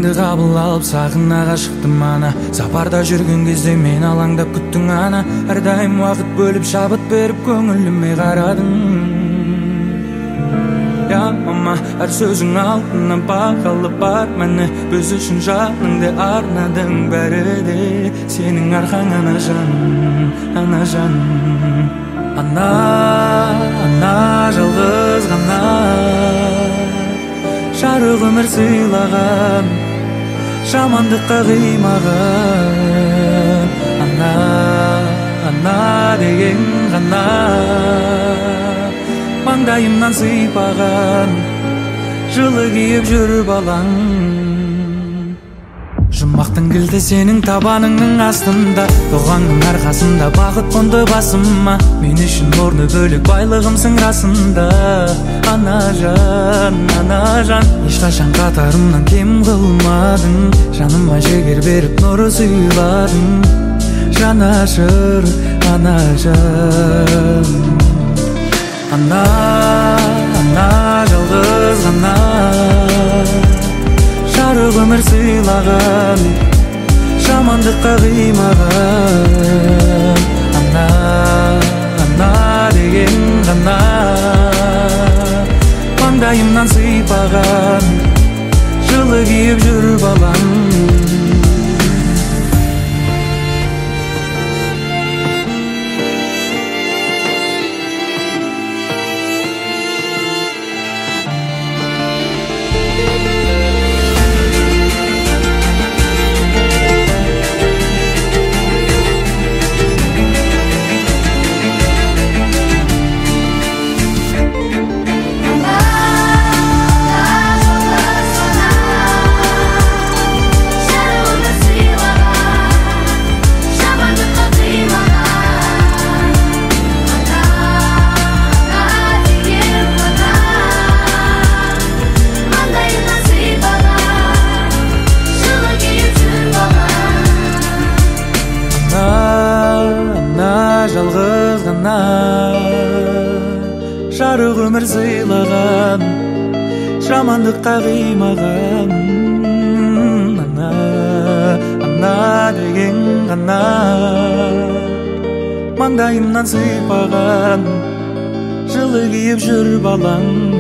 Әніңді қабыл алып сахнаға шықтым ана. Сапарда жүрген кезде мен алаңдап күттің ана. Әрдайым уақыт бөліп шабыт беріп көңіліме қарадың. Я мама, әр сөзің алтыннан бағалы бар мәні. Біз үшін жаныңды арнадың, бәрі де сенің арқаң, анажан, анажан. Ана, ана жалғыз ғана жарық өмір сыйлаған, жамандыққа қимаған. Ана, ана деген ғана маңдайымнан сыйпаған, жылы киіп жүр балаң. Жұмақтың кілті сенің табаныңның астында, дұғаңның арқасында бақыт қонды басыма. Мен үшін орны бөлек байлығымсың расында, анажан, анажан. Ешқашан қатарымнан кем қылмадың, жаныма жігер беріп нұр сыйладың. Жанашыр анажан. Ана, ана жалғыз ғана жарық өмір сыйлаған, жамандыққа қимаған. Ана, ана деген ғана маңдайымнан сыйпаған, жылы киіп жүр балам. Жалғыз ғана жарық өмір сыйлаған, жамандыққа қимаған. Ана, ана деген ғана маңдайымнан сыйпаған, жылы киіп жүр балаң.